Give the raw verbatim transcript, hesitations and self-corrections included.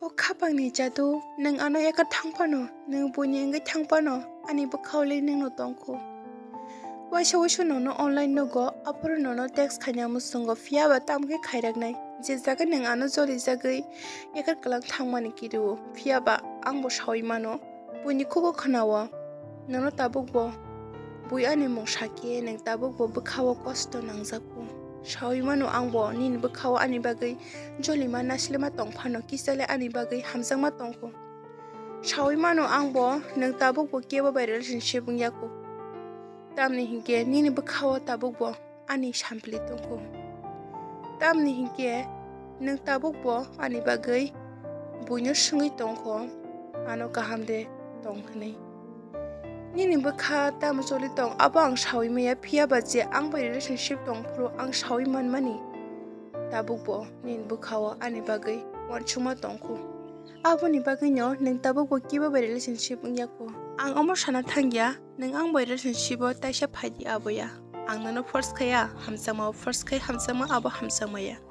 O khapangni jadu, nwng ano eka thang phano, nwng buini wngwi thang phano, ani bwkhao le nwngno tongkhu. Waisa waisa nono online nugo, aphuru nono text khaina muchungo, phiyaba tamo khe khairaknai. Je jaga nwng ano jolijagwi eka kwlang thangmani kirio, phiyaba angbo sawi mano, buini khugo khwnao. Nono tabukbo bui ani mung sakhe nwng tabukbo bwkhao kosto nangjakgo. Sawi mano angbo nini bwkhao ani bagwi jolima nasilima tong phano, kisa le ani bagwi hamjakma tongkho. Sawi mano angbo nwng tabukbo kebo bai relationship wngya kho. Tamni hinkhe nini bwkhao tabukbo ani sampli tongkho. Tamni hinkhe nwng tabukbo ani bagwi buino swngwi tongkho, ano kaham de tong hwnwi. Nini bwkha tamo choli tong abo ang sawi maya, phiyaba je ang bai relationship tong phuru ang sawi manmani tabukbo nini bwkhao ani bagwi uansukma tongkho. Aboni bagwino nwng tabukbo kebo bai relationship wngya kho. Ang omo sana thangya, nwng ang bai relationship o taisa phaidi aboya. Ang nono force khaya, hamjakma o force khai hamjakma, abo hamjakmaya.